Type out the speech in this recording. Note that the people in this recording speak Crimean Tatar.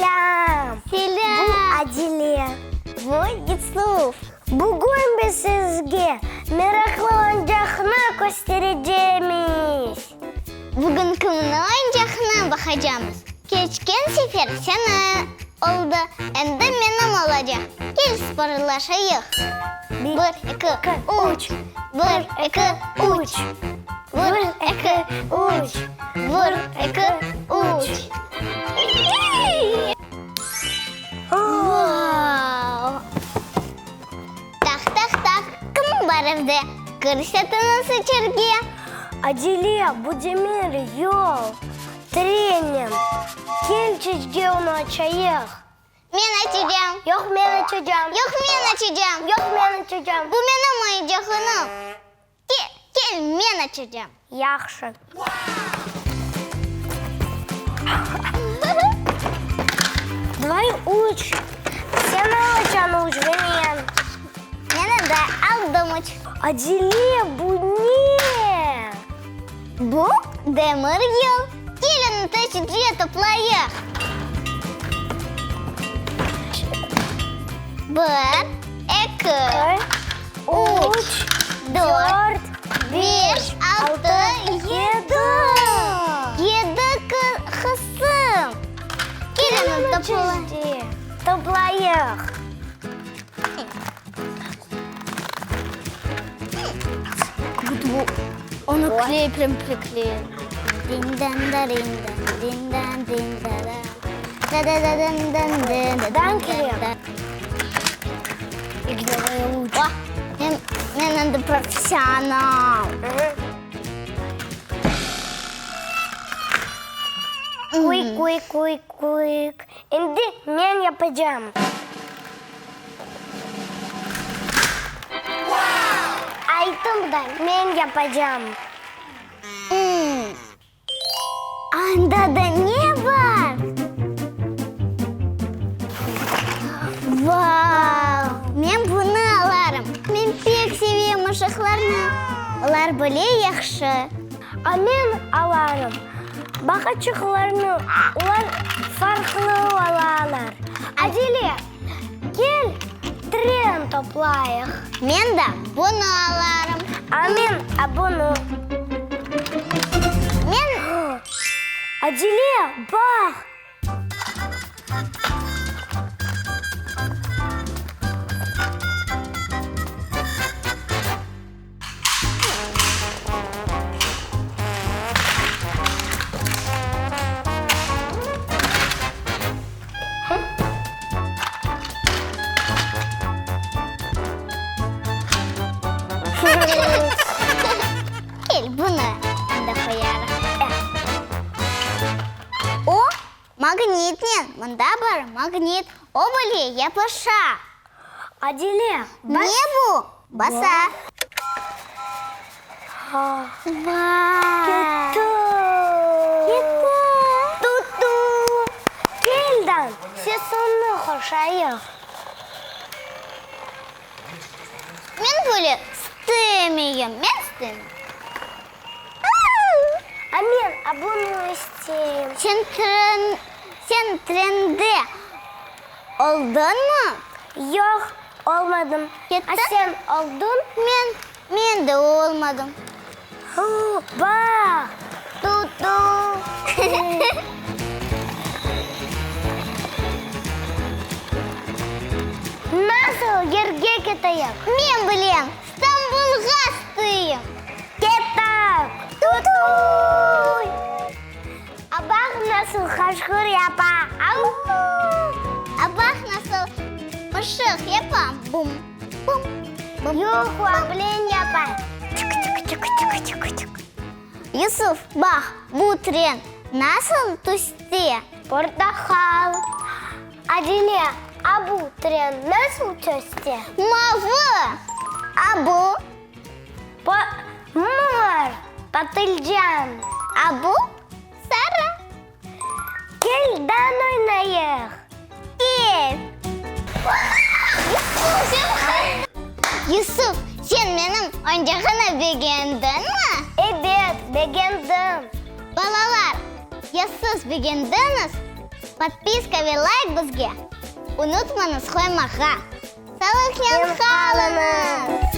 Selâm! Selâm! Bu Adile. Bu Yusuf. Bugün biz sizge meraqlı oyuncaqnı kösterecemiz. Bugün kimniñ oyuncağına baqacamız? Keçken sefer seniñ oldı, endi menim olacaq. Kel sporlaşayıq. Bir, eki, üç. Bir, eki, üç. Bir, eki, üç. Bir, eki, üç. Vau! Taq-taq-taq, kim bar evde? Kirsetiñiz içerge! Adile, bu demir yol, trennen. Kel tezce onı açayıq. Men açacam. Yoq, men açacam. Yoq, men açacam. Yoq, men açacam. Bu menim oyuncağım. Kel, kel, men açacam. Yahşı. Davay üç. Sen alacañ üç ve men. Men endi aldım üç. Adile, bu ne? Bu demir yol. Kelin, tezce toplayıq. Bir, eki, üç, dört, beş, altı, yedi. Yedi qısım. Kelin, toplayıq. Toplayıq. Onı kley prям prikleyim. Din-dan-da-rin-dan, din-dan-din-da-da. Da-da-da-dan-dan-dan-dan. O, men, men endi professional. Kuyk, kuyk, kuyk, kuyk. Endi men yapacam. Ayttım da, men yapacam. Anda da ne bar? Vau! Men bunı alarım. Men pek sevem mışıqlarnı. Olar bile yahşı. A men alarım. Baqaçıqlarnı, olar farqlı olalar. Adile, kel, tren toplayıq. Men de bunı alarım. A men, a bunı. Men. Adile, baq! Kel, bunı anda qoyarıq. O, magnitnen, mında bar magnit, o bile yapışa. Adile, bas. Ne bu? Basa. Ketti. Ketti. Tutu. Keldan, sesini qoşayıq. Men böyle istemeyim, men istemeyim. A men a bunı isteyim. Sen tren, sen trende oldıñmı? Yoq, olmadım. Kettiñ? A sen oldıñ? Men, men de olmadım. Baq! Tutu! Nasıl yerge keteyik? Men bilem, Stambulğa isteyim. Kettik! Tutu! A baq nasıl haşhır yapa! Au! A baq nasıl mışıq yapa! Bum, bum, bum. Yoq, o bilen yapa! Çık-çık-çık-çık-çık-çık. Yusuf, baq, bu tren nasıl tüste? Portaqal. Adile, a bu tren nasıl tüste? Mavı. A bu? Mor, patılcan. A bu? Sarı. Kel, dan oynayıq. Kel. Yusuf, sen menim oyuncağını begendiñmi? Ebet, begendim. Balalar, ya siz begendiñiz? Podpiska ve layk bizge unutmañız qoymağa. Sağlıqnen qalıñız!